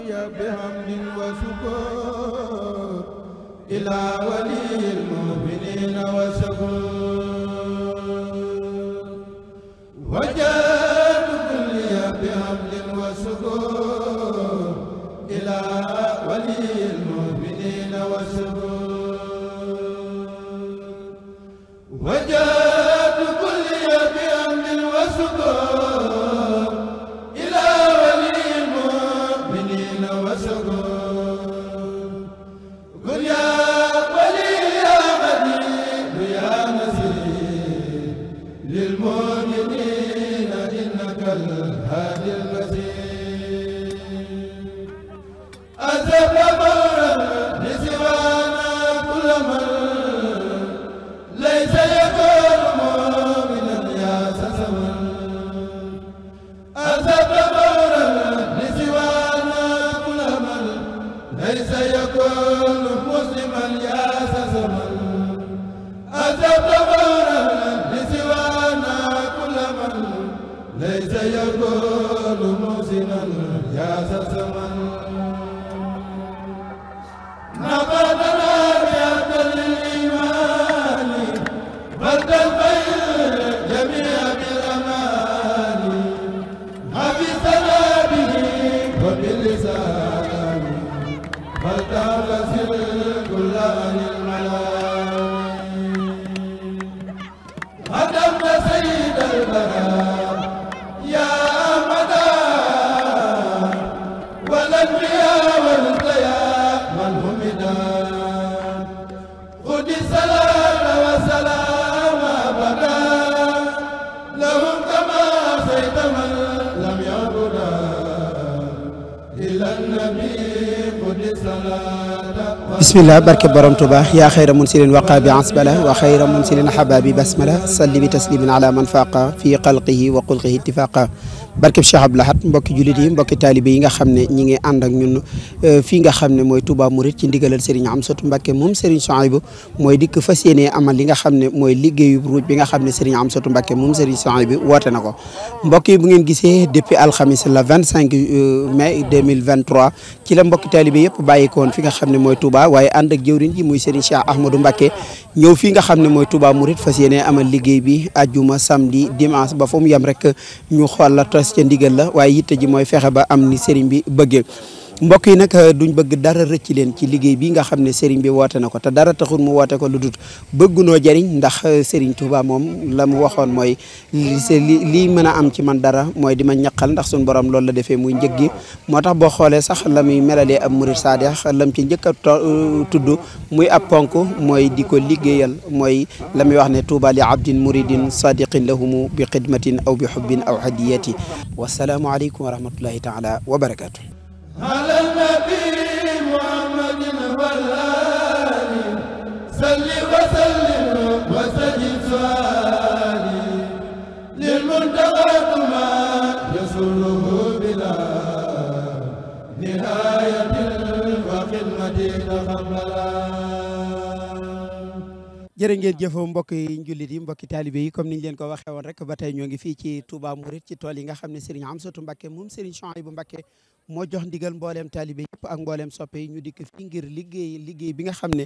بحمد وشكر إلى ولي المؤمنين وشكر وجاد كل بحمد وشكر إلى ولي المؤمنين وشكر وجاد كل بحمد وشكر إلى ولي المؤمنين وشكر قل يا ولي يا غني يا نصير للمؤمنين إنك الهادي البصير أذهب مورا لسوانا كل من ليس يكون مؤمنا يا سسمن أذهب مورا لسوانا كل من ليس يكون مسلما يا سسمن أذهب مورا لسوانا كل من ليس يكون مسلما يا سسمن نبضنا بيد الإيمان برد الخير جميع بالأمان حفظنا به وباللسان فلتغسل كل عن المعاني هدمت سيد البراء يا مدى والأنبياء والأنبياء من همدا خذ الصلاة والسلام أبدا لهم كما سيد من لم يعبدا إلى النبي خذ الصلاة bismillah barke borom Tuuba yaa xayra munsilin waqaabi asbala wa xayra munsilin hababi basmala salli bi taslimin ala man faqa fi xalqihi wa xulqihi ittifaqa barkeb Cheikh Abdou Lahad mbokki jullit yi mbokki taalibe yi nga xam ne ñi ngi ànd ak ñun fii nga xam ne mooy Touba Mouride ci ndigalal Serigne Amsatou Mbacké moom Serigne Souhaïbou mooy dikk fas yéene amal li nga xam ne mooy liggéeyu ruuj bi nga xam ne Serigne Amsatou Mbacké moom Serigne Souhaïbou woote na ko mbokk yi bu ngeen gisee depuis alxamis la 25 mai 2023 ci la mbokki taalibe yëpp bàyyikoon fi nga xam ne mooy Touba waaye ànd ak jëwriñ ji muy Serigne Cheikh Ahmadou Mbacké ñëw fii nga xam ne mooy Touba Mouride fas yéene amal liggéey bi ajjuma samedi dimanche ba fu mu yem rek ñu xool la tos ca ndigal la waaye yitte ji mooy fexe ba am ni Serigne bi bëggee mbokk yi nag duñ bëgg dara rëcc leen ci liggéey bi nga xam ne Serigne bi woote na ko te dara taxul mu woote ko lu dut bëggunoo jariñ ndax Serigne Touba moom la mu waxoon mooy lii mën a am ci man dara mooy di ma ñaqal ndax suñu borom loolu la defee muy njëg gi moo tax boo xoolee sax la muy melalee ab murid saadix lam ci njëkk a tudd muy ab ponk mooy di ko liggéeyal mooy la muy wax ne Touba li abdin muridin sadiqin lahumu bi xidmatin aw bi xubbin aw hadiyati wasalaamu aleykum wa rahmatullahi taala wa barakatuh على النبي محمد والآل صل وسلم وسجد سؤالي للمنتقى ما يسره بلا نهاية وخدمة تقبلا jërë ngeen jëf mbokk yi jullit yi mbokki taalibe yi comme niñ leen ko waxee woon rek ba tey ñoo ngi fii ci Touba Mouride ci tool yi nga xam ne Serigne Amsatou Mbacké moom Serigne Souhaïbou Mbacké moo jox ndigal mbooleem taalibe yëpp ak mbooleem soppe yi ñu dikk fii ngir liggéey bi nga xam ne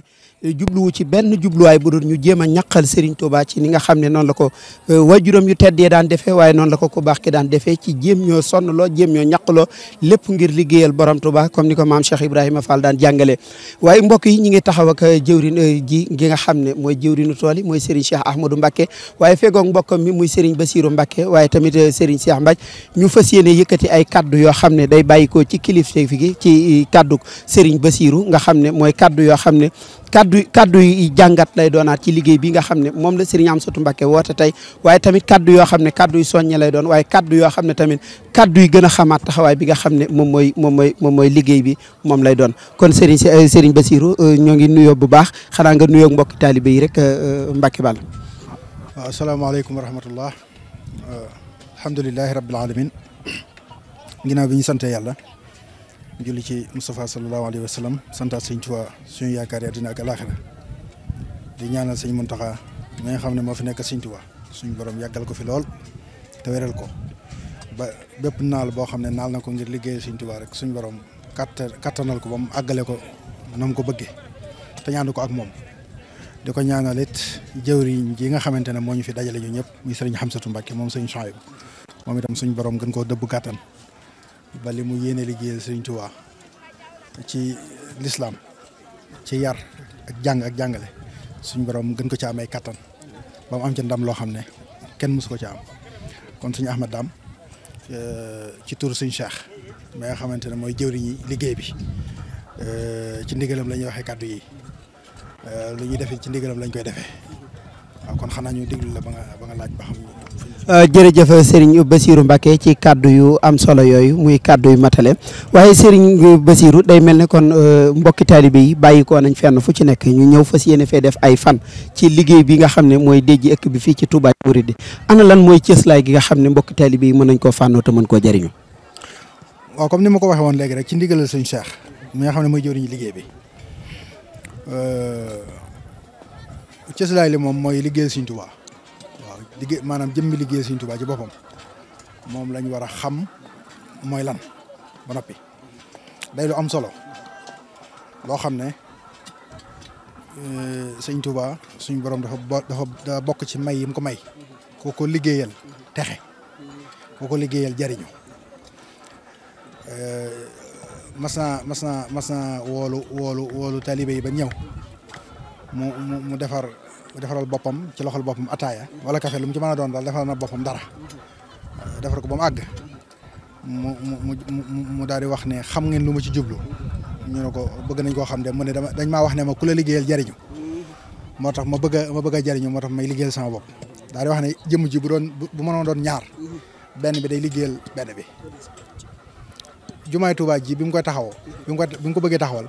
jubluwu ci benn jubluwaay bu dul ñu jéem a ñaqal Serigne Touba ci ni nga xam ne noonu la ko wajuram yu teddee daan defee waaye noonu la ko ku baax ki daan defee ci jéem ñoo sonnloo jéem ñoo ñaqloo lépp ngir liggéeyal borom Touba comme ni ko maam Cheikh Ibrahima Fall daan jàngalee waaye mbokk yi ñi ngi taxaw ak jëwrin ji gi nga xam ne mooy jëwrinu tool yi mooy Serigne Cheikh Ahmadou Mbacké waaye fegoog mbokkam mi muy Serigne Bassirou Mbacké waaye tamit Serigne Cheikh Mbaj ñu fas yéene yëkkati ay kaddu yoo xam ne day bàyyi ko ci kilifte gi ci kaddu Serigne Bassirou nga xam ne mooy kaddu yoo xam ne kaddu yi jàngat lay doonaat ci liggéey bi nga xam ne moom la Serigne Amsatou Mbacké woote tey waaye tamit kaddu yoo xam ne kaddu yu soññe lay doon waaye kaddu yoo xam ne tamit kaddu yi gën a xamaat taxawaay bi nga xam ne moom mooy liggéey bi moom lay doon kon Serigne Bassirou ñoo ngi nuyoo bu baax xanaa nga nuyoo mbokki taalibe yi rek Mbacké Ball. waaw asalaamaaleykum wa rahmatullah alhamdulilahi rabbil alamin ginnaaw bi ñu sante yàlla julli ci Moustapha sallallahu alayhi wa sallam santaat sëñ Tuubaa suñu yaakaar yi àddina ak alaaxira di ñaanal sëñ Muntaxa mi nga xam ne moo fi nekk sëñ Tuubaa suñu borom yàggal ko fi lool te wéral ko ba bépp naal boo xam ne naal na ko ngir liggéey sëñ Tuubaa rek suñu borom kattanal ko ba mu àggale ko na mu ko bëggee te ñaandu ko ak moom di ko ñaanal it jëwriñ ji nga xamante ne moo ñu fi dajale ñu ñëpp muy sëriñ Xamsatu Mbàkke moom sëriñ Chouaïb moom itam suñu borom gën koo dëbb kàttan ba li mu yéene liggéeyal sëriñ Tuubaa ci lislaam ci yar ak jàng ak jàngale suñu borom gën ko ci amay kàttan ba mu am ci ndam loo xam ne kenn mësu ko ci am kon suñu Ahmad Dame ci turu suñu Cheikh mi nga xamante ne mooy jëwriñi liggéey bi ci ndigalam la ñuy waxee kàddu yi lu ñuy defee ci ndigalam lañ koy defee waaw kon xanaa ñu déglu la ba nga laaj ba xam. jërëjëf Serigne Bassirou Mbacké ci kàddu yu am solo yooyu muy kàddu yu matale waaye Serigne Bassirou day mel ne kon mbokki taalibe yi bàyyi ko nañ fenn fu ci nekk ñu ñëw fas yéene fee def ay fan ci liggéey bi nga xam ne mooy déjji ëkk bi fii ci Touba Mouride ana lan mooy cëslaay gi nga xam ne mbokki taalibe yi mën nañ koo fànnoo te mën koo jëriñu. waaw comme ni ma ko waxee woon léegi rek ci ndigalal sëñ Cheikh mi nga xam ne mooy jëwriñu liggéey bi cëslaay li moom mooy liggéeyal sëñ Tuubaa waaw liggéey maanaam jëmmi liggéeyal sëñ Tuubaa ci boppam moom lañ war a xam mooy lan ba noppi day lu am solo loo xam ne sëñ Tuubaa suñ borom dafa bokk ci may yi mu ko may koo ko liggéeyal texe koo ko liggéeyal jariñu mas naa woolu taalibe yi ba ñëw mu defaral boppam ci loxol boppam ataaya wala café lu mu ci mën a doon daal defaral na boppam dara defar ko ba mu àgg mu daal di wax ne xam ngeen lu ma ci jublu ñu ne ko bëgg nañ koo xam de mu ne dañ maa wax ne ma ku la liggéeyal jariñu moo tax ma bëgg a jariñu moo tax may liggéeyal sama bopp daal di wax ne jëmm ji bu mënoon doon ñaar benn bi day liggéeyal benn bi jumaay Tuubaa ji bi mu koy taxawoo bi mu ko bëggee taxawal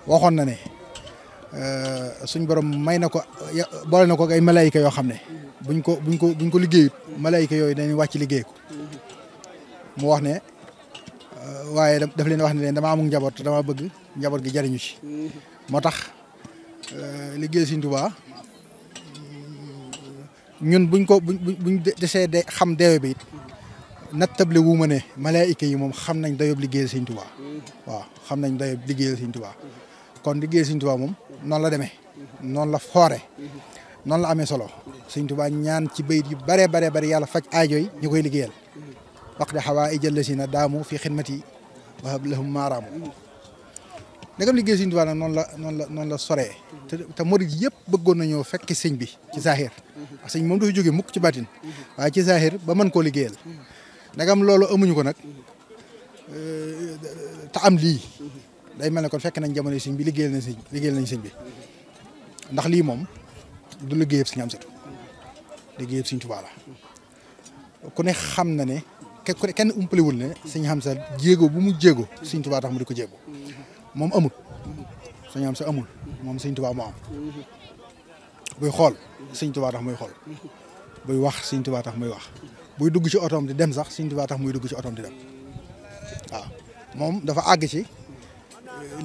waxoon na ne suñ borom may na ko boole na ko ay malaayika yoo xam ne buñ ko liggéeyut malaayika yooyu dañuy wàcc liggéey ko mu wax ne waaye daf leen wax ne leen dama amul njaboot dama bëgg njaboot gi jariñu ci moo tax liggéey Sëñ Tuubaa ñun buñ desee de xam deewe bi it nattable wu ma ne malaayika yi moom xam nañ dayob liggéeyal Sëñ Tuubaa waaw xam nañ dayob liggéeyal Sëñ Tuubaa kon liggéeyal Sëñ Tuubaa moom noonu la demee noonu la foore noonu la amee solo Sëñ Tuubaa ñaan ci bayit yu bare yàlla faj aajo yi ñu koy liggéeyal waq de xawaa ijal la si na daamu fi xidmati wahab lahum maaraamu ndegam liggéey Sëñ Tuubaa nag noonu la soree te murid yëpp bëggoon nañoo fekk sëñ bi ci zahir sëñ moom dafa jógee mukk ci baatin waaye ci zahir ba mën koo liggéeyal ndegam loolu amuñu ko nag te am lii day mel ne kon fekk nañ jamono sëñ bi liggéeyal nañ sëñ bi ndax lii moom du liggéeyab Sëñ Amsatu liggéeyab Sëñ Tuubaa la ku ne xam na ne kenn umpalewul ne Sëñ Amsa jéego bu mu jéego Sëñ Tuubaa tax mu di ko jéego moom amul Sëñ Amsa amul moom Sëñ Tuubaa moo am buy xool Sëñ Tuubaa tax muy xool buy wax Sëñ Tuubaa tax muy wax buy dugg ci otoom di dem sax Sëñ Tuubaa tax muy dugg ci otoom di dem waaw moom dafa àgg ci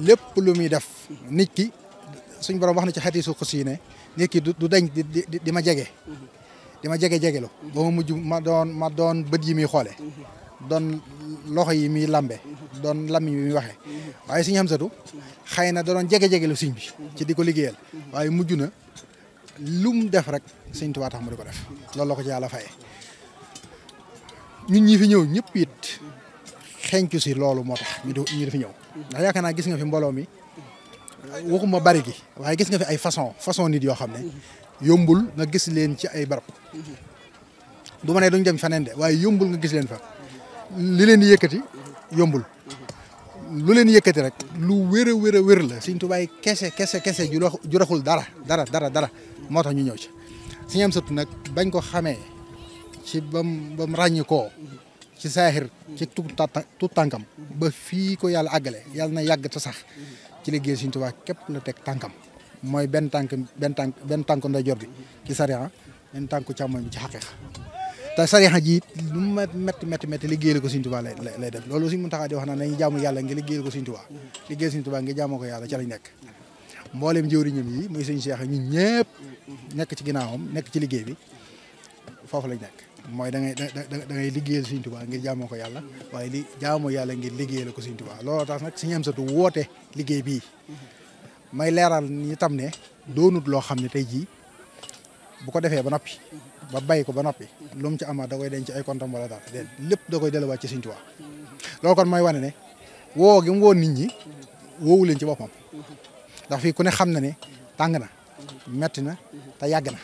lépp lu muy def nit ki suñ borom wax na ci xadiisu xudsi ne nit ki du dañ di ma jege jegelu ba ma mujj ma doon bët yi muy xoole doon loxo yi muy lambe doon lam yi muy waxee waaye Sëñ Amsatu xëy na da doon jegelu sëñ bi ci di ko liggéeyal waaye mujj na lu mu def rek Sëñ Tuubaa tax mu di ko def loolu la ko ci yàlla fayee ñun ñi fi ñëw ñëpp it xeeñcu si loolu moo tax ñu di fi ñëw ndax yaakaar naa gis nga fi mbooloo mi waxuma bari gi waaye gis nga fi ay façon nit yoo xam ne yombul nga gis leen ci ay barab du ma ne duñ dem feneen de waaye yombul nga gis leen fa li leen di yëkkati yombul lu leen yëkkati rek lu wér a wér la Sëñ Tuubaa kese ju raxul dara moo tax ñu ñëw ci Sëñ Amsatu nag bañ ko xamee ci bam ràññi koo ci saahir ci tuut tànkam ba fii ko yàlla àggale yàlla na yàgg te sax ci liggéey Sëñ Tuubaa képp la teg tànkam mooy benn tànk ndeyjoor bi ci sariya benn tànku càmmoñ bi ci xaqiiqa te sariya ji lu mu métti liggéeyal ko Sëriñ Tuubaa lay def loolu Sëriñ Muntaxaa di wax na nañu jaamu yàlla ngir liggéeyal ko Sëriñ Tuubaa liggéeyal Sëriñ Tuubaa ngir jaamoo ko yàlla ca lañ nekk mboolem jëwriñam yi muy Sëriñ Cheikh ñun ñëpp nekk ci ginnaawam nekk ci liggéey bi foofu lañ nekk mooy da ngay liggéeyal Sëriñ Tuubaa ngir jaamoo ko yàlla waaye li jaamoo yàlla ngir liggéeyal ko Sëriñ Tuubaa loolu tax nag Sëriñ Amsatu woote liggéey bii may leeral ñi tam ne doonut loo xam ne tey jii bu ko defee ba noppi ba bay ko ba noppi lu mu ci amaat da koy denc ay kontam wala daal lépp da koy delluwaat ci Sëriñ Tuubaa loolu kon mooy wane ne woo gi mu woo nit ñi woowu leen ci boppam ndax fii ku ne xam na ne tàng na metti na te yàgg na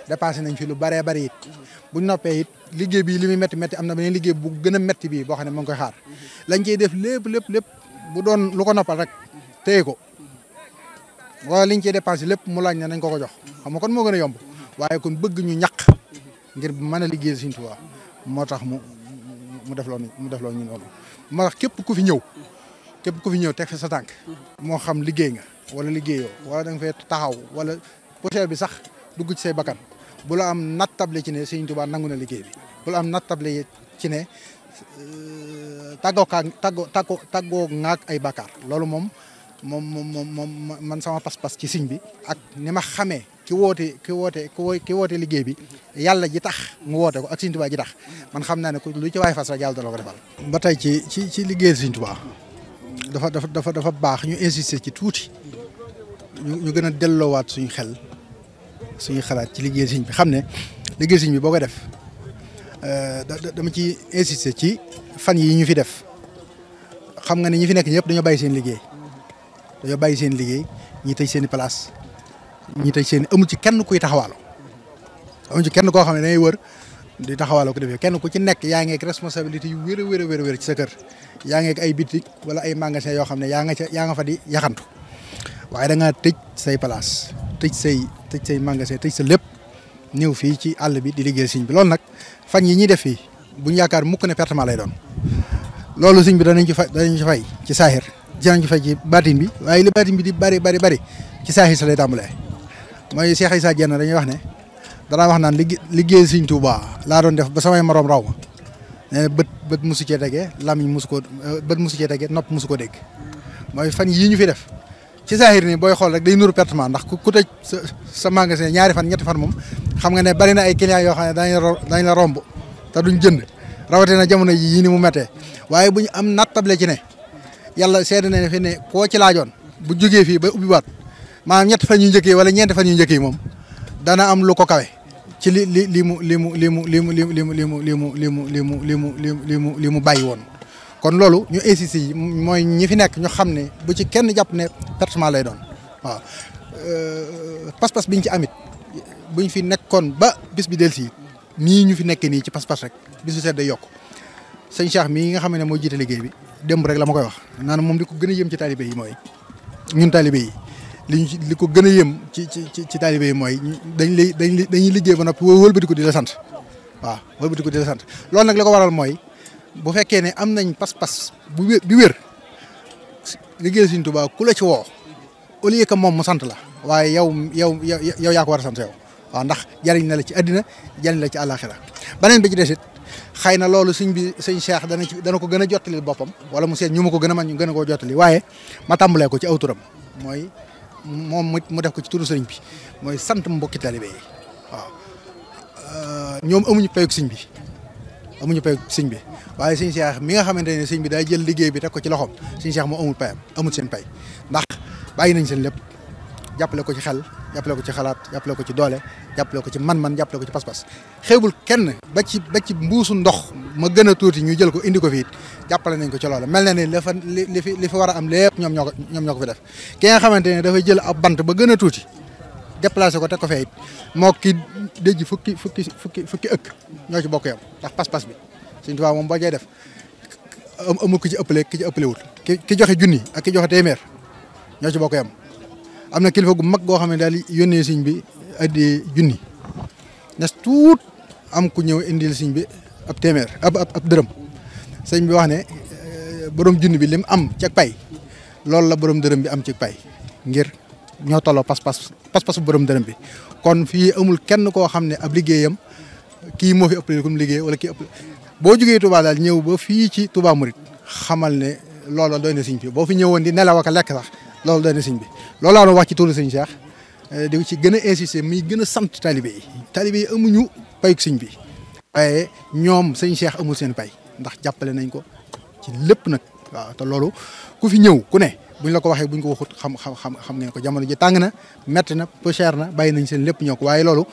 dépassé nañ fi lu baree bari it buñ noppee it liggéey bi li muy métti am na beneen liggéey bu gën a métti bii boo xam ne mu ngi koy xaar lañ ciy def lépp bu doon lu ko noppal rek téye ko wala liñ ciy dépensé lépp mu laaj ne nañ ko jox xam nga kon moo gën a yomb waaye kon bëgg ñu ñaq ngir mën a liggéey Sëriñ Tuubaa moo tax mu def loo ñu noonu moo tax képp ku fi ñëw teg fi sa tànk moo xam liggéey nga wala liggéeyoo wala da nga fay taxaw wala poussière bi sax dugg ci say bakkan bu la am nattable ci ne Sëriñ Tuubaa nangu na liggéey bi bu la am nattable ci ne tàggoo ngaak ay bakkaar loolu moom man sama pas-pas ci sëñ bi ak ni ma xamee ki woote liggéey bi yàlla ji tax mu woote ko ak Sëriñ Tuubaa ji tax man xam naa ne lu ci waay fas rek yàlla dana ko defal. ba tey ci liggéeyal Sëriñ Tuubaa dafa baax ñu insister ci tuuti ñu gën a delloowaat suñu xalaat ci liggéeyal sëñ bi xam ne liggéeyal sëñ bi boo koy def dama ci insister ci fan yi ñu fi def xam nga ne ñi fi nekk ñëpp dañoo bàyyi seen liggéey ñi tëj seen i place ñi tëj seen amul ci kenn kuy taxawaalo amul ci kenn koo xam ne dangay wër di taxawaalo ko defee kenn ku ci nekk yaa ngi ak responsabilité yu wér ci sa kër yaa ngi ak ay bitik wala ay magasin yoo xam ne yaa nga fa di yaxantu waaye da ngaa tëj say place tëj say magasin tëj sa lépp ñëw fii ci àll bi di liggéey sëñ bi loolu nag fan yi ñuy def fii buñ yaakaar mukk ne pertement lay doon loolu sëñ bi danañ ci fay ci saahir dinañ ci fay ci baatin bi waaye li baatin bi di bari ci saahir sa lay tàmbalee mooy Cheikh Issa Diène dañuy wax ne danaa wax naan liggéey Sëriñ Tuubaa laa doon def ba samay moroom raw ma nee na bët musu cee tege lamiñ musu ko bët musu cee tege nopp musu ko dégg mooy fan yii ñu fi def ci saahir ni booy xool rek day nuru pertement ndax ku tëj sa magasin ñaari fan ñetti fan moom xam nga ne bari na ay clients yoo xam ne dañ la romb te duñ jënd rawatina jamono yii ni mu méttee waaye bu ñu am nattable ci ne yàlla seede na ne fi ne koo ci laajoon bu jógee fii ba ubbiwaat maanaam ñetti fan yu njëkk yi wala ñeenti fan yu njëkk yi moom dana am lu ko kawe ci li mu bàyyi woon. kon loolu ñu insisté yi mooy ñi fi nekk ñu xam ne bu ci kenn jàpp ne pertement lay doon waaw pas-pas biñ ci amit buñ fi nekkoon ba bis bi del si nii ñu fi nekk nii ci pas-pas rek bis bu seet day yokk sëñ Cheikh mii nga xam ne mooy jiite liggéey bi démb rek la ma koy wax naan moom li ko gën a yëm ci taalibe yi mooy ñun taalibe yi li ko gën a yëm ci taalibe yi mooy dañuy liggéey ba noppi wëlbati ko di la sant waaw wëlbati ko di la sant loolu nag li ko waral mooy bu fekkee ne am nañ pas-pas bi wér liggéey Sëriñ Tuubaa ku la ci woo au lieu que moom mu sant la waaye yow yaa ko war a sant yow waaw ndax jariñ na la ci àddina jariñ la ci àllaaxira beneen bi ci desit xëy na loolu sëñ Cheikh dana ko gën a jottali boppam wala mu seet ñu ma ko gën a man ñu gën a koo jottali waaye ma tàmbalee ko ci aw turam mooy moom mu def ko ci turu sëriñ bi mooy sant mbokki taalibe yi waaw ñoom amuñu payuk sëñ bi waaye sëñ Cheikh mi nga xamante ne sëñ bi day jël liggéey bi teg ko ci loxoom sëñ Cheikh moo amul payam amul seen pay ndax bàyyi nañ seen lépp jàppale ko ci xel jàppale ko ci xalaat jàppale ko ci doole jàppale ko ci man-man jàppale ko ci pas-pas xeebul kenn ba ci mbuusu ndox ma gën a tuuti ñu jël ko indi ko fii jàppale nañ ko ci loole mel na ne li fi war a am lépp ñoom ñoo ko fi def ki nga xamante ne dafay jël ab bant ba gën a tuuti déplacé ko teg ko fee it moo ki déj fukki ëkk ñoo ci bokk yam ndax pas-pas bi Sëñ Tuubaa moom boo jee def amul ki ci ëppale ki ci ëppalewul ki joxe junni ak ki joxe téeméer ñoo ci bokk yam am na kilifa gu mag goo xam ne daal yónnee sëñ bi addi junni nes tuut am ku ñëw indil sëñ bi ab téeméer ab dërëm sëñ bi wax ne borom junni bi lim am ci pay loolu la borom dërëm bi am ci pay ngir ñoo tolloo pas-pas bu borom dërëm bi kon fii amul kenn koo xam ne ab liggéeyam kii moo fi ëppale comme liggéey wala kii ëppale boo jógee Touba daal ñëw ba fii ci Touba Mouride xamal ne loolu doy na sëñ bi boo fi ñëwoon di nelaw ak lekk sax loolu doy na sëñ bi loolu laa doon wax ci turu sëñ Cheikh di ci gën a insister muy gën a sant talibé yi amuñu payuk sëñ bi waaye ñoom sëñ Cheikh amul seen pay ndax jàppale nañ ko ci lépp nag waaw te loolu ku fi ñëw ku ne buñ la ko waxee buñ ko waxut xam ngeen ko jamono ji tàng na metti na peu cher na bàyyi nañ seen lépp ñoo ko waaye loolu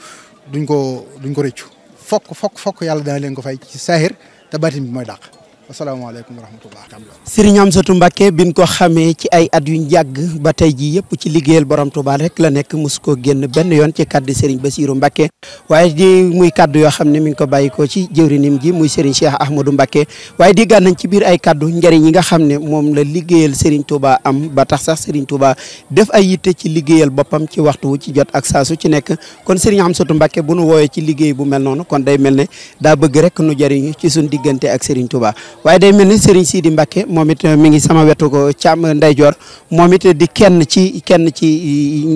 duñ ko rëccu fokk yàlla dana leen ko fay ci saahir te baatin bi mooy dàq asalaamaaleykum wa rahmatullah. Serigne Amsatou Mbacké biñ ko xamee ci ay at yuñ yàgg ba tey jii yëpp ci liggéeyal borom Touba rek la nekk mosu koo génn benn yoon ci kaddu Serigne Bassirou Mbacké waaye di muy kaddu yoo xam ne mi ngi ko bàyyi ko ci jëwriñam ji muy Serigne Cheikh Ahmadou Mbacké waaye di gànnañ ci biir ay kaddu njëriñ yi nga xam ne moom la liggéeyal Serigne Touba am ba tax sax Serigne Touba def ay yitte ci liggéeyal boppam ci waxtu wu ci jot ak saa su ci nekk kon Serigne Amsatou Mbacké bu nu wooyee ci liggéey bu mel noonu kon day mel ne daa bëgg rek nu jëriñu ci suñ diggante ak Serigne Touba waaye day mel ni Serigne Sidi Mbacké moom it mi ngi sama wetu ko càmm ndeyjoor moom it di kenn ci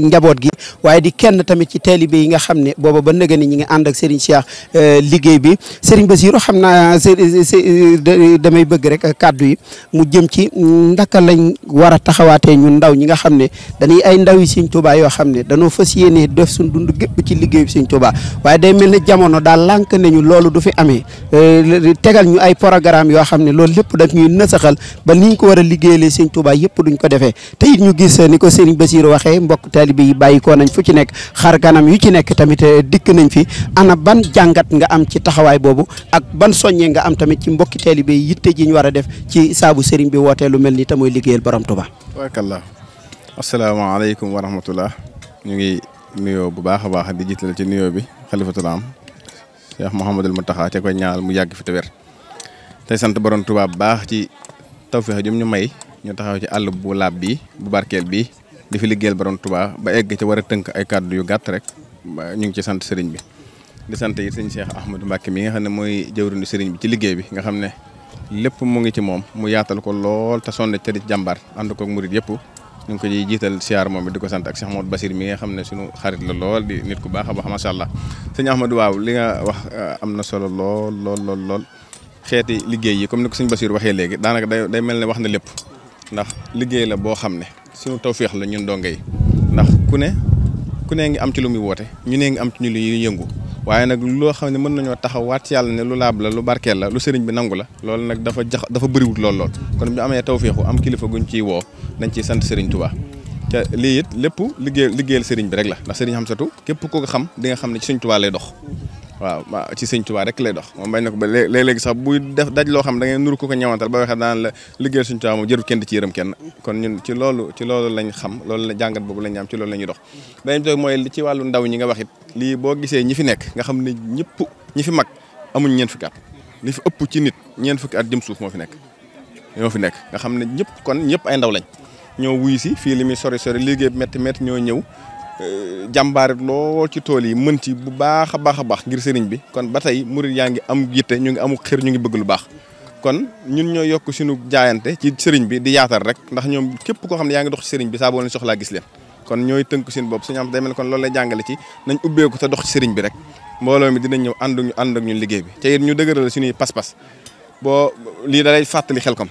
njaboot gi waaye di kenn tamit ci taalibe yi nga xam ne booba ba nëga ni ñi ngi ànd ak Serigne Cheikh liggéey bi Serigne Bassirou xam naa damay bëgg rek kàddu yi mu jëm ci ndaka lañ war a taxawaatee ñun ndaw ñi nga xam ne dañuy ay ndaw yi Serigne Touba yoo xam ne dañoo fas yéene def suñ dund gépp ci liggéey bi Serigne Touba waaye day mel ne jamono daal lànk nañu loolu du fi amee tegal ñu ay programme yoo xam ne loolu lépp daf ñuy nasaxal ba ni ñu ko war a liggéeyalee Serigne Touba yëpp duñ ko defee te it ñu gis ni ko Serigne Bassirou waxee mbokk taalibe yi bàyyi ko nañ fu ci nekk xar kanam yu ci nekk tamit dikk nañ fi ana ban jàngat nga am ci taxawaay boobu ak ban soññee nga am tamit ci mbokki taalibe yi yitte ji ñu war a def ci saabu Serigne bi wootee lu mel ni te mooy liggéeyal borom Touba. Barakallah asalaamaaleykum wa rahmatullah ñu ngi nuyoo bu baax a baax di jiital ci nuyoo bi xalifatul am Cheikh Mouhamadul Mountakha te koy ñaanal mu yàgg fi te wér tey sant borom Touba bu baax ci tawfeex jum ñu may ñu taxaw ci àll bu laab bi bu barkeel bi di fi liggéeyal borom Touba ba egg ci war a tënk ay kàddu yu gàtt rek ñu ngi ci sant sëriñ bi di sant it sëñ Cheikh Ahmadou Mbacké mi nga xam ne mooy jëwriñu sëriñ bi ci liggéey bi nga xam ne lépp mu ngi ci moom mu yaatal ko lool te sonn ca di jàmbaar ànd koog murit yëpp ñu ngi ko ciy jiital siyaar moom it di ko sant ak Cheikh Ahmadou Bassir mi nga xam ne suñu xarit la lool di nit ku baax a baax macha allah sëñ Ahmadou waaw li nga wax am na solo lool xeeti liggéey yi comme ni ko sëñ Bassir waxee léegi daanaka day mel ne wax na lépp ndax liggéey la boo xam ne suñu tawféex la ñun donga yi ndax ku ne ngi am ci lu muy woote ñu ne ngi am ci ñu lu yëngu waaye nag loo xam ne mën nañoo taxaw waat ci yàlla ne lu laab la lu barkeel la lu sëriñ bi nangu la loolu nag dafa bëriwut lool kon bu ñu amee tawféexu am kilifa guñ ciy woo dañ ciy sant sëriñ Touba te lii it lépp liggéeyal sëriñ bi rek la ndax sëriñ Amsatou képp ko ko xam di nga xam ne ci sëriñ Touba lay dox waaw ci sëñ Touba rek lay dox moom bañ na ko ba léeg-léegi sax buy def daj loo xam da ngay nuru ko ñawantal ba waxee daan la liggéeyal sëñ Touba moom jërul kenn di ci yërëm kenn kon ñun ci loolu lañ xam loolu la jàngat boobu lañ am ci loolu la ñuy dox dañ doog mooy ci wàllu ndaw ñi nga wax it lii boo gisee ñi fi nekk nga xam ne ñëpp ñi fi mag amuñ ñeent fukki at li fi ëpp ci nit ñeent fukki at jëm suuf moo fi nekk nga xam ne ñëpp ay ndaw lañ ñoo wuy si fii li muy sori liggéey métti ñoo ñëw jàmbaar lool ci tool yi mën ci bu baax a baax ngir sëriñ bi kon ba tey murid yaa ngi am yitte ñu ngi amu xër ñu ngi bëgg lu baax kon ñun ñoo yokk suñu jaayante ci sëriñ bi di yaatal rek ndax ñoom képp koo xam ne yaa ngi dox ci sëriñ bi saa boo leen soxlaa gis leen kon ñooy tënk seen bopp suñu am day mel kon loolu lay jàngale ci nañ ubbeeku te dox ci sëriñ bi rek mbooloo mi dinañ ñëw ànd ak ñun liggéey bi te it ñu dëgëral suñuy pas-pas boo lii da lay fàttali xelkom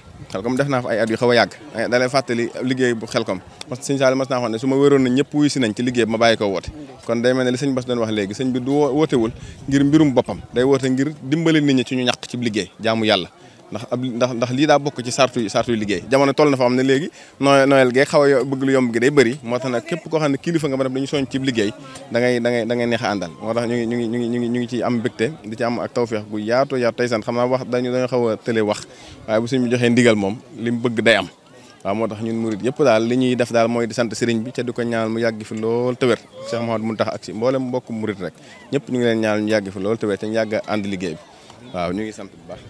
def naa fa ay at yu xaw a yàgg da lay fàttali liggéey bu xelkom parce que sëñ Saliou mas naa wax ne su ma wéroon na ñëpp wuyu si nañ ci liggéey bi ma bàyyi ko woote kon day mel ne li sëñ Bass doon wax léegi sëñ bi du wootewul ngir mbirum boppam day woote ngir dimbali nit ñi ci ñu ñàkk ci liggéey jaamu yàlla ndax lii daa bokk ci sartu liggéey jamono toll na fa am ne léegi noël gee xaw a bëgg lu yomb gi day bëri moo tax nag képp koo xam ne kilifa nga ba dañu soñ ci liggéey da ngay neex a àndal moo tax ñu ngi ci am mbégte di ci am ak tawfeex gu yaatu tey sant xam naa wax dañoo xaw a télé wax waaye bu suñ bi joxee ndigal moom li mu bëgg day am waaw moo tax ñun murid yëpp daal li ñuy def daal mooy di sant sëriñ bi ca di ko ñaanal mu yàgg fi lool te wér Cheikh Mouhamadou Mountakha ak si mboolem mbokk murid rek ñëpp ñu ngi leen ñaanal ñu yàgg fi lool te wér te ñu yàgg ànd liggéey bi waaw ñu ngi sant bu baax.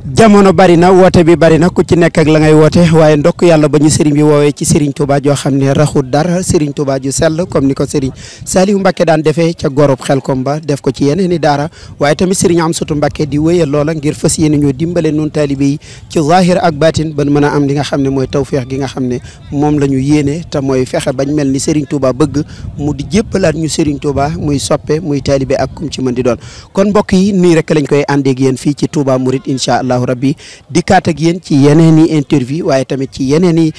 jamono bari na woote bi bari na ku ci nekk ak la ngay woote waaye ndokk yàlla ba ñu sëriñ bi woowee ci Serigne Touba joo xam ne raxul dara Serigne Touba ju sell comme ni ko Serigne Saliou Mbacké daan defee ca gorob Xelkom ba def ko ci yeneen i daara waaye tamit Serigne Amsatou Mbacké di wéyal loola ngir fas yéene ñoo dimbale nun taalibe yi ci zahir ak batin ba mën a am li nga xam ne mooy tawféex gi nga xam ne moom la ñu yéene te mooy fexe bañ mel ni Serigne Touba bëgg mu di jéppalaat ñu Serigne Touba muy soppe muy taalibe ak kum ci mën di doon kon mbokk yi nii rek lañ koy àndeeg yéen fii ci Touba Mouride incha allahu rabbi dikkaat ak yéen ci yeneen i interview waaye tamit ci yeneen i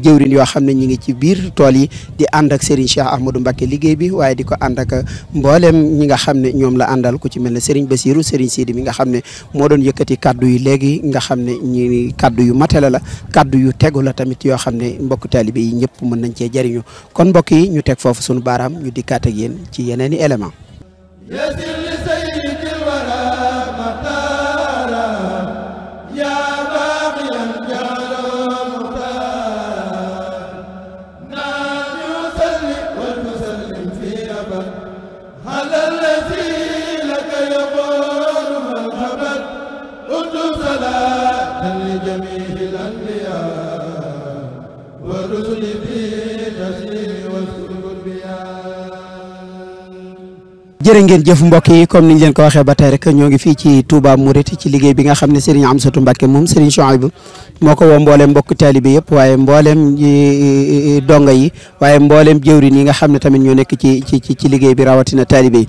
jëwrin yoo xam ne ñi ngi ci biir tool yi di ànd ak Serigne Cheikh Ahmadou Mbacké liggéey bi waaye di ko ànd ak mboolem ñi nga xam ne ñoom la àndal ku ci mel ne Serigne Bassirou Serigne Sidi mi nga xam ne moo doon yëkkati kaddu yi léegi nga xam ne ñi kaddu yu matale la kaddu yu tegu la tamit yoo xam ne mbokk taalibe yi ñëpp mën nañ cee jëriñu kon mbokk yi ñu teg foofu sunu baaraam ñu dikkaat ak yéen ci yeneen i élément jërë ngeen jëf mbokk yi comme niñ leen ko waxee ba tey rek ñoo ngi fii ci Touba Mouride ci liggéey bi nga xam ne Serigne Amsatou Mbacké moom Serigne Chouaïbou moo ko woo mbooleem mbokk taalibe yëpp waaye mbooleem donga yi waaye mbooleem jëwrin yi nga xam ne tamit ñoo nekk ci liggéey bi rawatina taalibe yi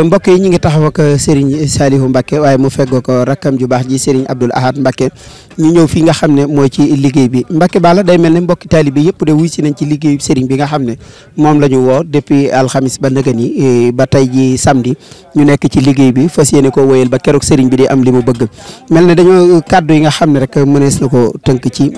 mbokk yi ñu ngi taxaw ak Serigne Saliou Mbacké waaye mu feggoo ko rakkam ju baax ji Serigne Abdoul Ahad Mbacké ñu ñëw fii nga xam ne mooy ci liggéey bi Mbacké Balla day mel ne mbokki taalibe yëpp de wuy si nañ ci liggéey Serigne bi nga xam ne moom la ñu woo depuis alxamis ba nëgëni ba tey ji samedi ñu nekk ci liggéey bi fas yéene ko wéyal ba keroog Serigne bi di am li mu bëgg mel ne dañoo kàddu yi nga xam ne rek mënees na ko tënk ci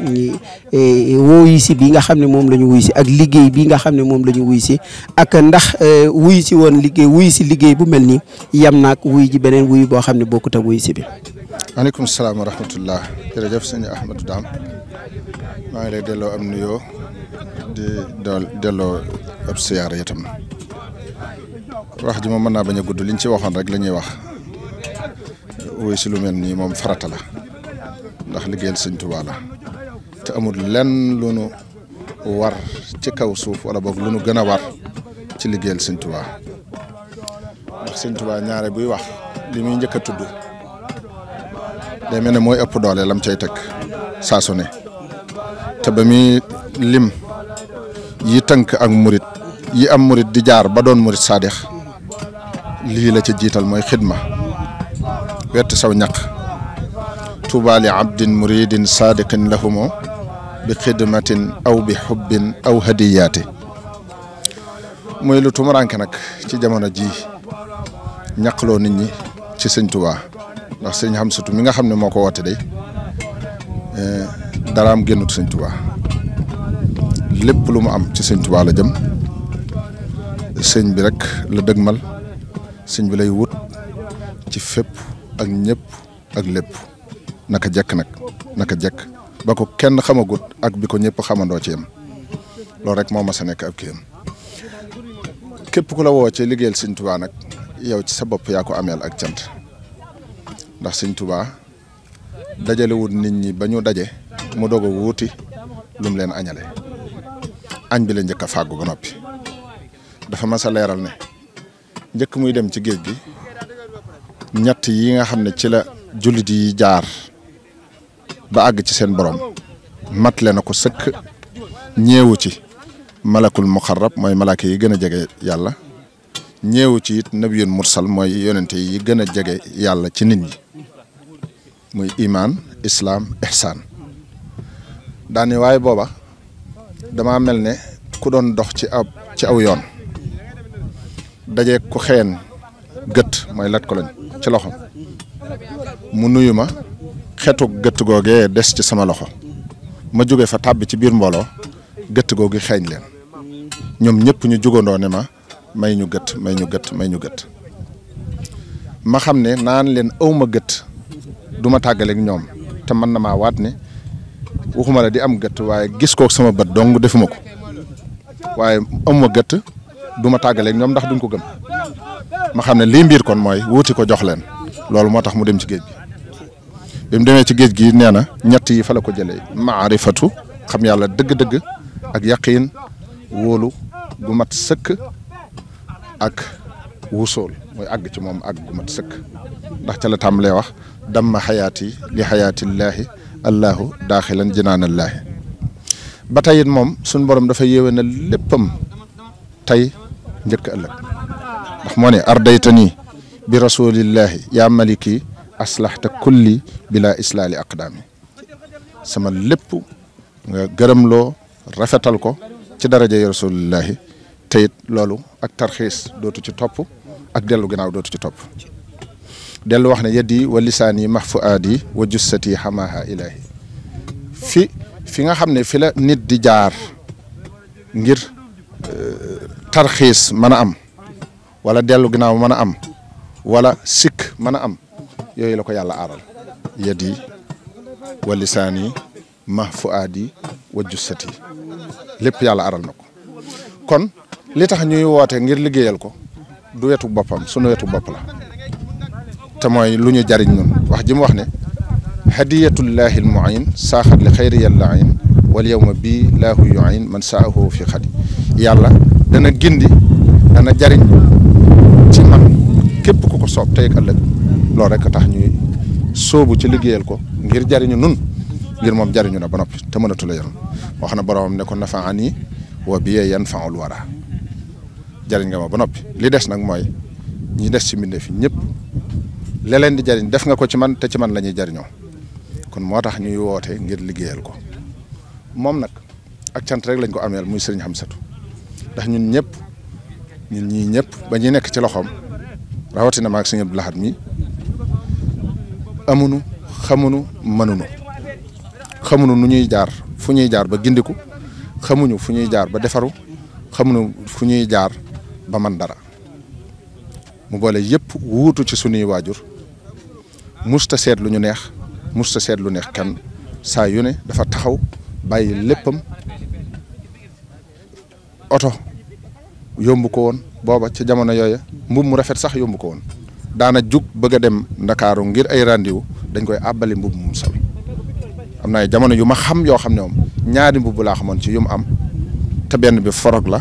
wuyu si bi nga xam ne moom la ñu wuyu si ak liggéey bi nga xam ne moom la ñu wuyu si ak ndax wuyu si woon liggéey wuyu si liggéey bu mel ni yam naag wuyu ji beneen wuyu boo xam ne bokkut ak wuyu si bi. maaleykum salaam wa rahmatullah jërëjëf sëñ Ahmadou Dame maa ngi lay delloo am nuyoo di delloo ab siyaara itam wax ji moom mën naa bañ a gudd liñ ci waxoon rek la ñuy wax wuyu si lu mel nii moom farata la ndax liggéeyal sëñ Tuubaa la te amul lenn lu nu war ci kaw suuf wala boog lu nu gën a war ci liggéeyal sëñ Tuubaa ndax sëñ Tuubaa ñaare buy wax li muy njëkk a tudd day mel ne mooy ëpp doole lam cay teg saa su ne te ba muy lim yi tënk ak murit yi am murit di jaar ba doon murit saadix lii la ca jiital mooy xidma wett saw ñaq tuuba li abdin muridin saadiqin lahumo bi xidmatin aw bi xubbin aw hadiyaati muy lu tumuranke nag ci jamono ji ñaqloo nit ñi ci sëñ Tuubaa ndax sëñ Amsatou mi nga xam ne moo ko woote day daraam génnut sëñ Tuubaa lépp lu mu am ci sëñ Tuubaa la jëm sëñ bi rek la dëgmal sëñ bi lay wut ci fépp ak ñëpp ak lépp naka jekk ba ko kenn xamagut ak bi ko ñëpp xamandoo ci yam loolu rek moo ma sa nekk ab kiyam képp ku la woo ci liggéeyal sëñ Tuubaa nag yow ci sa bopp yaa ko ameel ak cant ndax sëñ Tuubaa dajalewut nit ñi ba ñu daje mu doog a wuuti lu mu leen añale añ bi la njëkk a fàggu ba noppi dafa mas a leeral ne njëkk muy dem ci géej gi ñett yi nga xam ne ci la jullit yi jaar ba àgg ci seen borom matle na ko sëkk ñeewu ci malakul muxarrab mooy malaaka yi gën a jege yàlla ñeewu ci it nabiyun mursal mooy yonente yi gën a jege yàlla ci nit ñi muy imaan islaam ihsaan daani waaye booba dama mel ne ku doon dox ci aw yoon daje ku xeen gët mooy lat ko lañ ci loxo mu nuyu ma xetu gët googee des ci sama loxo ma jóge fa tàbbi ci biir mbooloo gët googi xeeñ leen ñoom ñëpp ñu jugandoo ne ma may ñu gët ma xam ne naan leen awma gët du ma tàggaleeg ñoom te mën na maa waat ne waxuma la di am gët waaye gis kook sama bët dong defuma ko waaye awma gët du ma tàggaleeg ñoom ndax duñ ko gëm ma xam ne lii mbir kon mooy wuuti ko jox leen loolu moo tax mu dem ci géej gi bi mu demee ci géej gi nee na ñett yi fa la ko jëlee maarifatu xam yàlla dëgg-dëgg ak yaqiin wóolu gu mat sëkk ak wusool mooy àgg ci moom àgg gu mat sëkk ndax ca la tàmbalee wax damma xayaati li xayaatillaahi allahu daaxilan jinaanallaahi ba tey it moom suñ borom dafa yéwé na léppam tey njëkk ëllëg ndax moo ne ardaytani bi rasulillahi yaa maliki aslaxta kulli bila islaali aqdaami sama lépp nga gërëmloo rafetal ko ci daraja yi rasulillahi te it loolu ak tarxiis dootu ci topp ak dellu ginnaaw dootu ci topp dellu wax ne yeddi wa lisaani mahfuaadi wa jussati xamaaha ilaahi fi nga xam ne fi la nit di jaar ngir tarxiis mën a am wala dellu ginnaaw mën a am wala sikk mën a am yooyu la ko yàlla aaral yeddi wa lisaani mahfuaadi wa jussati lépp yàlla aaral na ko kon li tax ñuy woote ngir liggéeyal ko du wetu boppam sunu wetu bopp la te mooy lu ñu jariñ ñun wax ji mu wax ne hadiyatullahi al muin saaxat li xayri yàlla ayn wal yawma bii laahu yuin man saahu fi xadi yàlla dana gindi dana jariñ ci man képp ku ko soob tey ak ëllëg loolu rek tax ñuy sóobu ci liggéeyal ko ngir jariñu nun ngir moom jariñu na ba noppi te mënatu la yaram wax na boromam ne ko nafaani wa biye yanfaul wara jariñ nga ma ba noppi li des nag mooy ñi des ci mbindeef fi ñëpp leleen di jariñ def nga ko ci man te ci man la ñuy jariñoo kon moo tax ñuy woote ngir liggéeyal ko moom nag ak cant rek lañ ko ameel muy sëriñ Hamsatu ndax ñun ñii ñëpp ba ñuy nekk ci loxoom rawatina maag sëriñ Abdou Lahad mi amunu xamunu mënunu xamunu nu ñuy jaar fu ñuy jaar ba gindiku xamuñu fu ñuy jaar ba defaru xamuñu fu ñuy jaar ba man dara mu boole yëpp wuutu ci sunuy waajur musta seet lu ñu neex musta seet lu neex kenn saa yu ne dafa taxaw bàyyi léppam oto yomb ko woon booba ci jamono yooya mbubb mu rafet sax yomb ko woon daana jug bëgg a dem ndakaaru ngir ay rendez-vous dañ koy àbbali mbubb mu sol am na ay jamono yu ma xam yoo xam ne moom ñaari mbubb laa xamoon ci yu mu am te benn bi forog la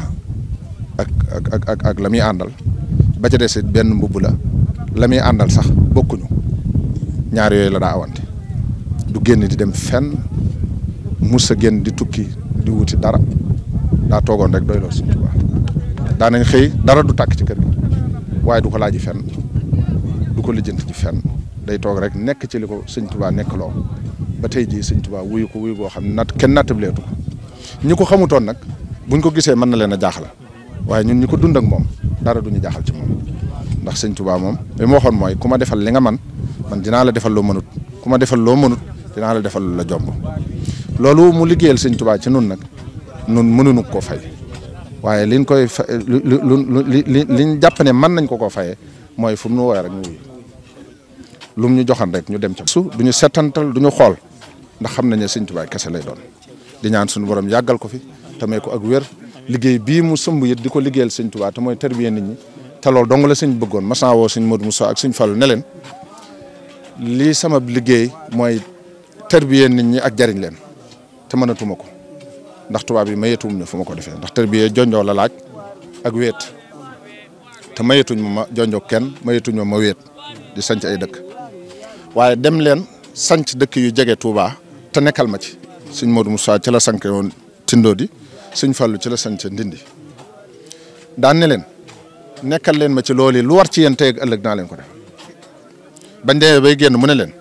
ak la muy àndal ba ca des benn mbubb la muy àndal sax bokkuñu ñaar yooyu la daa awante du génn di dem fenn mus a génn di tukki di wuti dara daa toogoon rek doy lool Sëñ Tuubaa daanañ xëy dara du tàkk ci kër gi waaye du ko laaji fenn du ko lijjanti ci fenn day toog rek nekk ci li ko Sëñ Tuubaa nekk loo ba tey jii Sëñ Tuubaa wuyu ko wuyu boo xam ne kenn nattableetu ko ñi ko xamutoon nag buñ ko gisee mën na leen a jaaxal waaye ñun ñi ko dund ak moom dara duñu jaaxal ci moom ndax Sëñ Tuubaa moom li ma waxoon mooy ku ma defal li nga man dinaa la defal loo mënut ku ma defal loo mënut dinaa la defal la jomb loolu mu liggéeyal Sëñ Tuubaa ci nun nag nun mënuñu koo fay waaye liñ koy fa liñ jàpp ne mën nañ ko koo fayee mooy fu mu nu woowee rek ñu wuyu lum ñu joxan rek ñu dem ca su duñu settantal duñu xool ndax xam nañ ne Sëñ Tuubaa kese lay doon di ñaan suñu borom yàggal ko fi te may ko ak wér liggéey bii mu sëmb it di ko liggéeyal Sëñ Tuubaa te mooy tarbiyee nit ñi te loolu dong la sëñ bëggoon mas naa woo Sëñ Modou Moussa ak Sëñ Fallu ne leen lii sama liggéey mooy tarbiyee nit ñi ak jariñ leen te mënatuma ko ndax tubaab yi mayetuum ne fu ma ko defee ndax tarbiyee jonjoo la laaj ak wéet te mayetuñ ma jonjoo kenn mayetuñ ma wéet di sanc ay dëkk waaye dem leen sanc dëkk yu jege Touba te nekkal ma ci Sëñ Modou Moussa ci la sanke woon Tindodi Sëñ Fallu ci la sanc Ndindi daan ne leen nekkal leen ma ci loolu lu war ci yéen tey ak ëllëg naa leen ko def bañ demee bay génn mu ne leen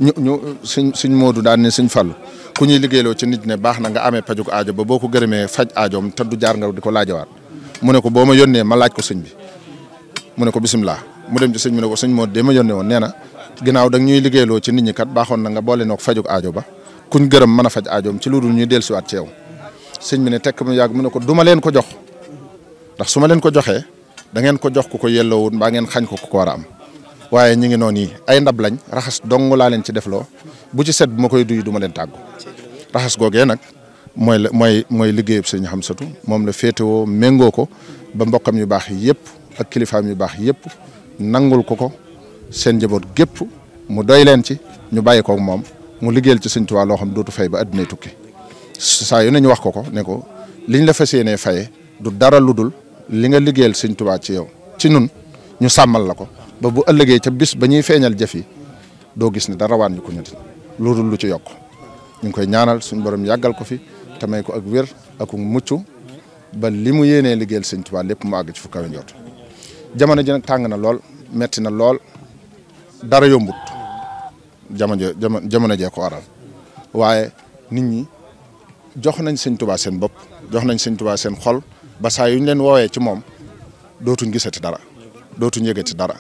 ñu Sëñ Modou daan ne Sëñ Fallu ku ñuy liggéeyloo ci nit ne baax na nga amee pajuk aajo ba boo ko gërëmee faj aajoom te du jaar nga di ko laajawaat mu ne ko boo ma yónnee ma laaj ko sëñ bi mu ne ko bisimilah mu dem ci sëñ bi ne ko sëñ Modou de ma yónnee woon nee na ginnaaw da ñuy liggéeyloo ci nit ñi kat baaxoon na nga boole noo ko fajuk aajo ba kuñ gërëm mën a faj aajoom ci lu dul ñuy dellusiwaat ci yow sëñ bi ne tekk mu yàgg mu ne ko du ma leen ko jox ndax su ma leen ko joxee da ngeen ko jox ku ko yelloowut mbaa ngeen xañ ko ku ko war a am waaye ñi ngi noonu yi ay ndab lañ raxas dong laa leen ci defloo bu ci set bu ma koy duy du ma leen tàggu raxas googee nag mooy liggéeyub Sëñ Hamsatu moom la féetewoo méngoo ko ba mbokkam yu baax yi yëpp ak kilifaam yu baax yëpp nangul ko seen njaboot gépp mu doy leen ci ñu bàyyi ko moom mu liggéeyal ci Sëñ Tuubaa loo xam dootu fay ba addunay tukki saa yu ne ñu wax ko ne ko liñ la fas yéenee faye du dara lu dul li nga liggéeyal Sëñ Tuubaa ci yow ci nun ñu sàmmal la ko ba bu ëllëgee ca bis ba ñuy feeñal jëf yi doo gis ne dara waan ñu ko ñetti lu dul lu ci yokk ñu ngi koy ñaanal suñu borom yàggal ko fi te may ko ak wér ak mucc ba li mu yéenee liggéeyal Sëñ Tuubaa lépp mu àgg ci fu kawe njort jamono ji nag tàng na lool metti na lool dara yombut jamono jee ko waral waaye nit ñi jox nañ Sëñ Tuubaa seen bopp jox nañ Sëñ Tuubaa seen xol ba saa yu ñu leen woowee ci moom dootuñ gisati dara dootuñ yëgati dara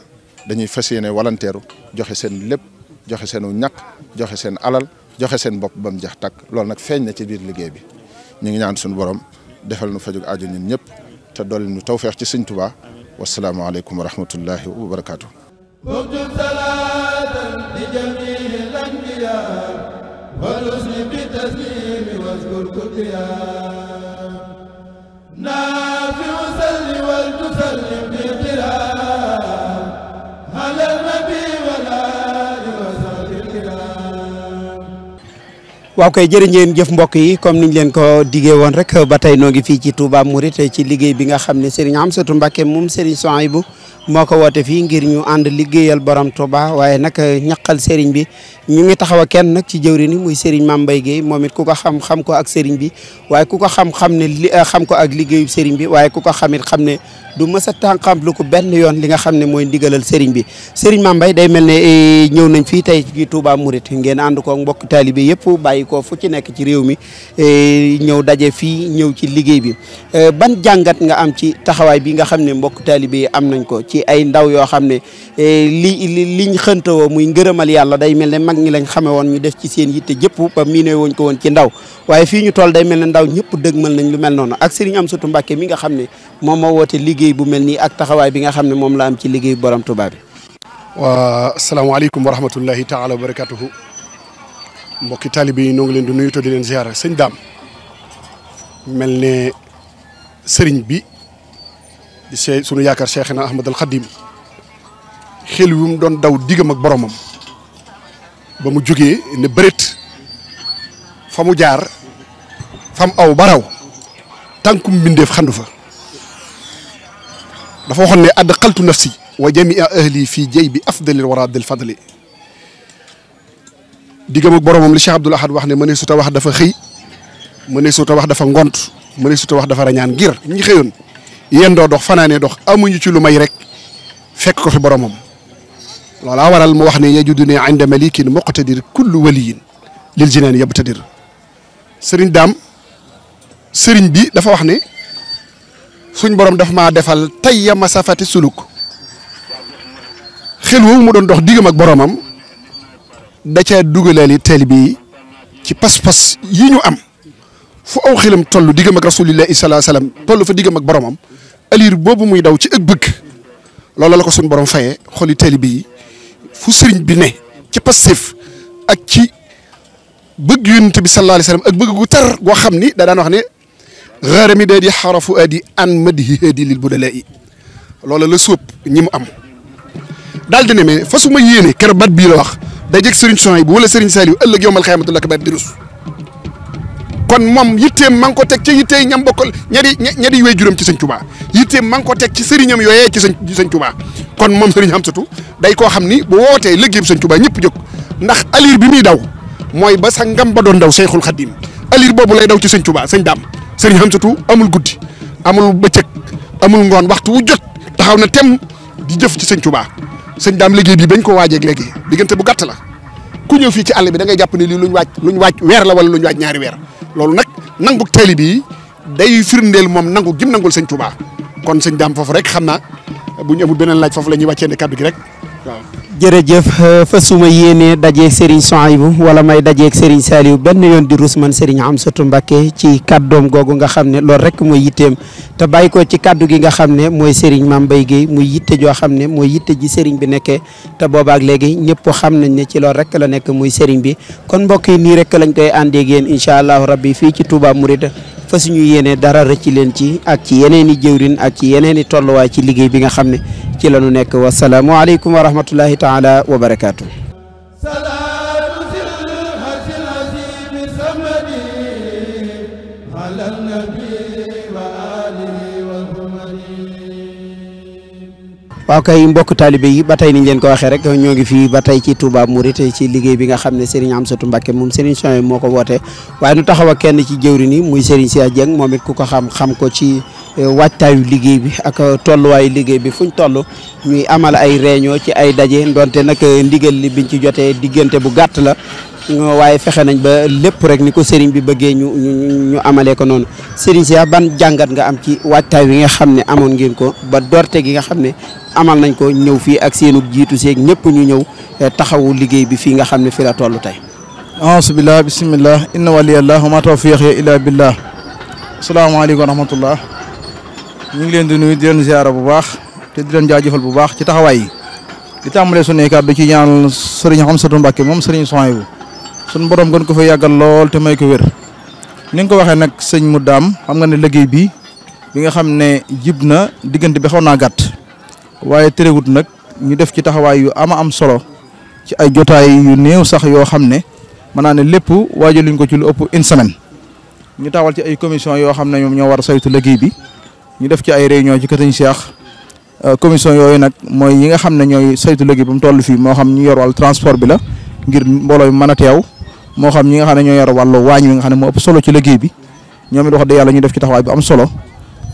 dañuy fas yéene walanteeru joxe seen lépp joxe seenu ñàkk joxe seen alal joxe seen bopp ba mu jeex takk loolu nag feeñ na ci biir liggéey bi ñu ngi ñaan suñu borom defal nu fajug aajo ñun ñëpp te dolli nu tawfeex ci Sëñ Tuubaa wasalaamaaleykum wa rahmatullahi wa barakaatu. waaw kay jërë ngeen jëf mbokk yi comme niñ leen ko diggee woon rek ba tey noo ngi fii ci Touba Mouride ci liggéey bi nga xam ne Serigne Amsatou Mbacké moom Serigne Souhaïbou moo ko woote fii ngir ñu ànd liggéeyal borom Touba waaye nag ñaqal Serigne bi ñu ngi taxaw a kenn nag ci jëwri ni muy Serigne Mame Mbaye Guèye moom it ku ko xam ko ak Serigne bi waaye ku ko xam ne xam ko ak liggéeyu Serigne bi waaye ku ko xamit xam ne du mës a tànqam lu ko benn yoon li nga xam ne mooy ndigalal Serigne bi Serigne Mame Mbaye day mel ne ñëw nañ fii tey ci Touba Mouride ngeen ànd ko mbokk taalibe yëpp bàyyi ko fu ci nekk ci réew mi ñëw daje fii ñëw ci liggéey bi ban jàngat nga am ci taxawaay bi nga xam ne mbokk taalibe yi am nañ ko ci ay ndaw yoo xam ne liñ xëntawoo muy ngërëmal yàlla day mel ne mag ñi lañ xame woon ñu def ci seen yitte jëpp ba miine woñ ko woon ci ndaw waaye fii ñu toll day mel ne ndaw ñëpp dëgmal nañ lu mel noonu ak Serigne Amsatou Mbacké mi nga xam ne moom moo woote liggéey bu mel nii ak taxawaay bi nga xam ne moom la am ci liggéey borom Touba bi. waa asalaamaaleykum wa rahmatullahi taala wa barakatuhu mbokki taalibe yi noo ngi leen di nuyu te di leen ziara sëñ Dame mel ne sëriñ bi di sunu yaakaar Cheikhna Ahmad al Khadim xel wi mu doon daw diggam ak boromam ba mu jógee ne bëreet fa mu jaar fam aw baraw tànkum mbindeef xandu fa dafa waxoon ne adxaltu nafsi wa jamia ahli fii jay bi afdalil wara del fadli diggam ak boromam li Cheikh Abdoul Ahad wax ne mënee suta wax dafa xëy mënee suta wax dafa ngont mënee suta wax dafa rañaan ngir ñi xëyoon yendoo dox fanaanee dox amuñu ci lu may rek fekk ko fi boromam loolaa waral mu wax ne yajudu ne inda malikin muqtadir kullu waliyin lil jinaan yabtadir sëriñ Dame sëriñ bi dafa wax ne suñ borom daf maa defal tayya masafati suluk xel woowu mu doon dox diggam ak boromam da caa dugalaali taalibe yi ci pas-pas yi ñu am fu aw xelam toll diggam ak rasulillahi sallallahu alayhi wasallam toll fa diggam ak boromam aliir boobu muy daw ci ëg bëgg loolu la ko suñ borom fayee xoli taalibe yi fu sëriñ bi ne ci passif ak ci bëgg yonent bi sallallahu alayhi wasallam ak bëgg gu tar goo xam ni da daan wax ne xaara mi daa di xarafu adi an madihi hadi lil budalai loola la sóob ñi mu am daal di ne mais fa su ma yéene keroog bat bii la wax day jeg sëriñ Souhaïbou wala sëriñ Saliou ëllëg yowmal xiyaamatul akbar di rus kon moom yitteem ma ngi ko teg ci yittey ñam bokkal ñadi wey juróom ci sëñ Touba yitteem ma ngi ko teg ci sëriñam yooyee ci sëñ Touba kon moom sëriñ Amsatou day koo xam ni bu wootee liggéeyam sëñ Touba ñëpp jóg ndax aliir bi muy daw mooy ba sa ngam ba doon daw Seyxul Xadim aliir boobu lay daw ci sëñ Touba sëñ Dame sëriñ Amsatou amul guddi amul bëccëg amul ngoon waxtu wu jot taxaw na tem di jëf ci sëñ Touba sëñ Dame liggéey bi bañ ko waajeeg léegi diggante bu gàtt la ku ñëw fii ci àll bi da ngay jàpp ne lii luñ waaj weer la wala luñ waaj ñaari weer loolu nag nangu taalibe yi day firndeel moom nangu gim nangul sëñ Touba kon sëñ Dame foofu rek xam naa bu ñu amul beneen laaj foofu la ñuy wàccee ne kàddu gi rek waaw. jërëjëf fa suma yéenee dajeeg Serigne Souhaïbou wala may dajeeg Serigne Saliou benn yoon di rus man Serigne Amsatou Mbacké ci kàddoom googu nga xam ne loolu rek mooy yitteem te bàyyi ko ci kàddu gi nga xam ne mooy Serigne Mame Mbaye Guèye muy yitte joo xam ne mooy yitte ji Serigne bi nekkee te boobaak léegi ñëpp xam nañ ne ci loolu rek la nekk muy Serigne bi kon mbokk yi nii rek lañ koy àndeeg yéen incha allahu rabbi fii ci Touba Mouride fas ñu yéene dara rëcc leen ci ak ci yeneen i jëwrin ak ci yeneen i tolluwaay ci liggéey bi nga xam ne ci la ñu nekk wasalaamualeykum wa rahmatullahi taala wa barakaatu. waaw kay mbokk taalibe yi ba tey niñ leen ko waxee rek ñoo ngi fii ba tey ci Touba Mouride ci liggéey bi nga xam ne Serigne Amsatou Mbacké moom Serigne Souhaïbou moo ko woote waaye nu taxaw ak kenn ci jëwri ni muy Serigne Cheikh Dieng moom it ku ko xam ko ci waajtaayu liggéey bi ak tolluwaayu liggéey bi fuñ toll ñuy amal ay réunion ci ay daje ndonte nag ndigal li biñ ci jotee diggante bu gàtt la waaye fexe nañ ba lépp rek ni ko Serigne bi bëggee ñu amalee ko noonu Serigne Cheikh ban jàngat nga am ci waajtaay wi nga xam ne amoon ngeen ko ba dorte gi nga xam ne amal nañ ko ñëw fii ak seenu jiitu seeg ñëpp ñu ñëw taxawu liggéey bi fii nga xam ne fi la toll tey. a'uuzubillah bismillah inna waliyallah wa ma tawfiqi illa billah. asalaamaaleykum wa rahmatullah. ñu ngi leen di nuyu di leen ziara bu baax te di leen jaajëfal bu baax ci taxawaay yi di tàmbalee sunu kàddu ci ñaanal Serigne Amsatou Mbacké moom Serigne Souhaïbou sunu borom gën ko fa yàggal lool te may ko wér. ni nga ko waxee nag sëñ mu daam xam nga ne liggéey bi nga xam ne jib na diggante bi xaw naa gàtt. waaye terewut nag ñu def ci taxawaay yu am solo ci ay jotaay yu néew sax yoo xam ne mën naa ne lépp waajaluñ ko ci lu ëpp une semaine ñu taxawal ci ay commission yoo xam ne ñoom ñoo war a saytu liggéey bi ñu def ci ay réunion ci Kër Cheikh commission yooyu nag mooy yi nga xam ne ñooy saytu liggéey ba mu toll fii moo xam ñu yor wàllu transport bi la ngir mbooloo mi mën a teew moo xam ñi nga xam ne ñoo yor wàllu waañ wi nga xam ne moo ëpp solo ci liggéey bi ñoom it wax dëgg yàlla ñu def ci taxawaay bu am solo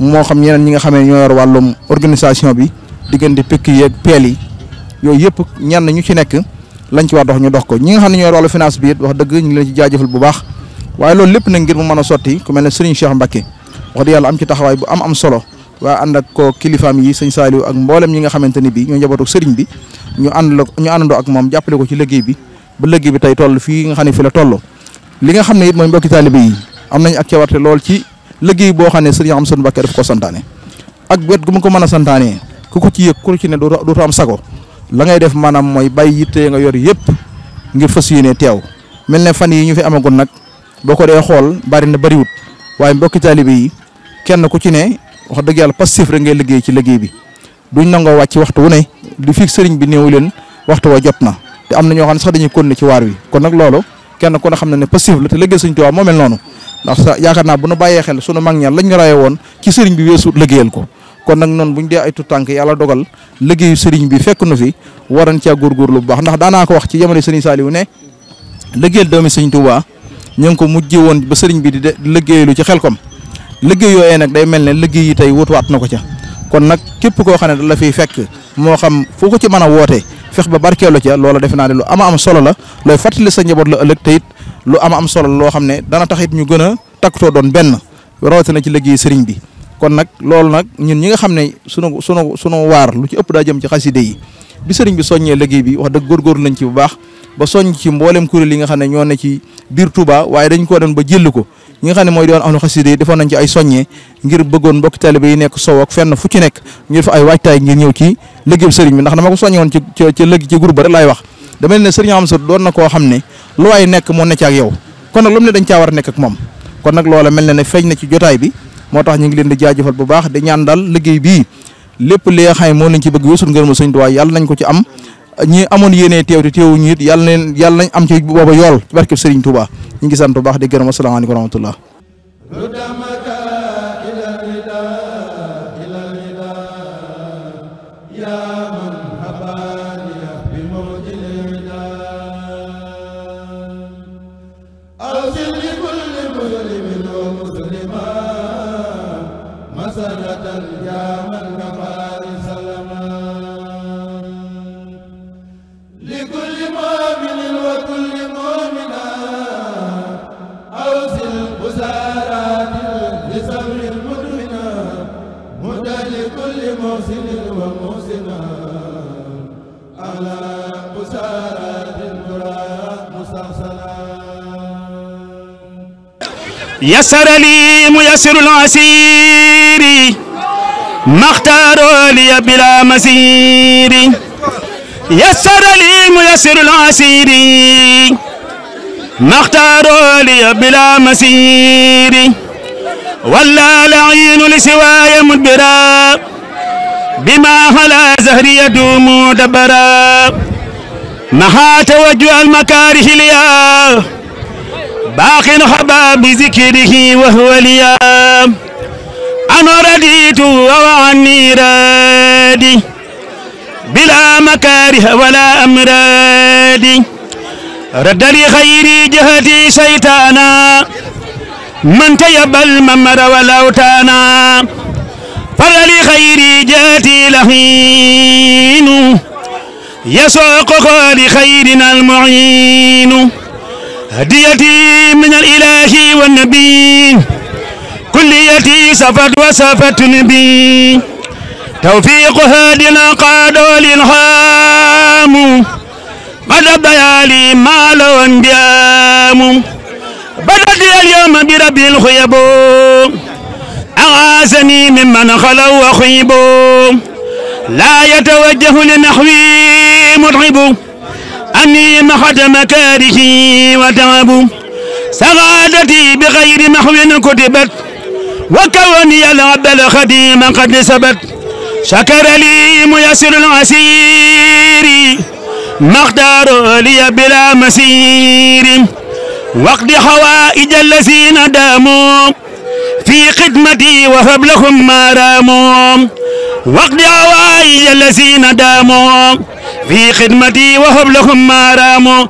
moo xam ñeneen ñi nga xam ne ñoo yor wàllum organisation bi diggante pekk yeeg peel yi yooyu yëpp ñenn ñu ci nekk lañ ci war dox ñu dox ko ñi nga xam ne ñooy wàllu finance bi it wax dëgg ñu ngi leen ci jaajëfal bu baax waaye loolu lépp nag ngir mu mën a sotti ku mel ne Serigne Cheikh Mbacké wax dëgg yàlla am ci taxawaay bu am solo waaye ànd ak ko kilifaam yi sëñ Saliou ak mboolem ñi nga xamante ni bii ñoo njabootu Serigne bi ñu àndandoo ak moom jàppale ko ci liggéey bi ba liggéey bi tey toll fii nga xam ne fi la toll li nga xam ne it mooy mbokki taalibe yi am nañ ak cawarte lool ci liggéey boo xam ne Serigne Amsatou Mbacké daf ko santaane ak wet gu mu ko mën a santaane ku ko ci yëg ku ci ne dootu am sago la ngay def maanaam mooy bàyyi yitte nga yor yëpp ngir fas yéene teew mel ne fan yi ñu fi amagoon nag boo ko dee xool bari na bariwut waaye mbokki taalibe yi kenn ku ci ne wax dëgg yàlla passif rek ngay liggéey ci liggéey bi duñ nangoo wàcc waxtu wu ne di fi sëriñ bi néew leen waxtu wa jot na te am na ñoo xam ne sax dañuy continuer ci waar wi kon nag loolu kenn ku ne xam ne passif la te liggéey Sëriñ Tuubaa moo mel noonu ndax sa yaakaar naa bu nu bàyyee xel sunu mag ña lañ ñu raye woon ci sëriñ bi weesu liggéeyal ko kon nag noonu bu ñu dee ay tutànk yàlla dogal liggéeyu sëriñ bi fekk nu fi waran caa góorgóorlu bu baax ndax daanaa ko wax ci jamono sëriñ Saliou ne liggéeyal doomi Sëriñ Tuubaa ñu ngi ko mujjee woon ba sëriñ bi di liggéeyalu ci Xelkom liggéey yooyee nag day mel ne liggéey yi tey wutuwaat na ko ca kon nag képp koo xam ne da la fiy fekk moo xam foo ko ci mën a woote fex ba barkeelu ca loola defe naa ne lu am solo la looy fàttali sa njaboot la ëllëg te it lu am solo la loo xam ne dana tax it ñu gën a takkutoo doon benn rawatina ci liggéey sëriñ bi kon nag loolu nag ñun ñi nga xam ne sunu waar lu ci ëpp daa jëm ci xaside yi bi sëriñ bi soññee liggéey bi wax dëgg góorgóorlu nañ ci bu baax ba soññ ci mboolem kuréel yi nga xam ne ñoo ne ci biir Touba waaye dañ ko doon ba jël ko ñi nga xam ne mooy doon ahlu xaside yi defoon nañ ci ay soññee ngir bëggoon mbokki taalibe yi nekk sow ak fenn fu ci nekk ñu def ay waajtaay ngir ñëw ci liggéey sëriñ bi ndax dama ko soññe woon ci groupe ba rek laay wax dama ne sëriñ Amsatou doon na koo xam ne lu waay nekk moo nekk ak yow kon nag lu mu ne dañ caa war a nekk ak moom kon nag loola mel na ne feeñ na ci jotaay bi moo tax ñu ngi leen di jaajëfal bu baax di ñaan daal liggéey bii lépp li nga xam ne moo lañ ci bëgg wésul ngërëmal Sëriñ Tuubaa yàlla nañ ko ci am ñi amoon yéenee teew te teewuñu it yàlla nañ am ci booba yool ci barkeb Sëriñ Tuubaa ñu ngi sant bu baax di gërëm asalaamaaleykum wa rahmatullah يسر لي ميسر العسير ما اختاروا لي بلا مسير يسر لي ميسر العسير ما اختاروا لي بلا مسير ولا لعين لسواي مدبرا بما على زهري يدوم دبرا محا توجه المكاره ليا باق خبا بذكره وهو ليا أنا رديت وعني رادي بلا مكاره ولا أمراد رد لي خيري جهتي شيطانا من تيب الممر والأوتانا فر لي خيري جهتي لحين يسوق لخيرنا المعين هديتي من الإله والنبي كليتي سفت وسفت نبي توفيق هادنا قاد الإلهام قد بيالي مال وانبيام بدأت اليوم برب الخيب أغاثني ممن خلوا وخيبوا لا يتوجه لنحوي متعب أني محت مكاره وتعب سعادتي بغير محو كتبت وكوني العبد الخديم قد سبت شكر لي ميسر العسير مختار لي بلا مسير وقد حوائج الذين داموا في خدمتي وهب لهم ما راموا وقد حوائج الذين داموا في خدمتي وهب لهم ما راموا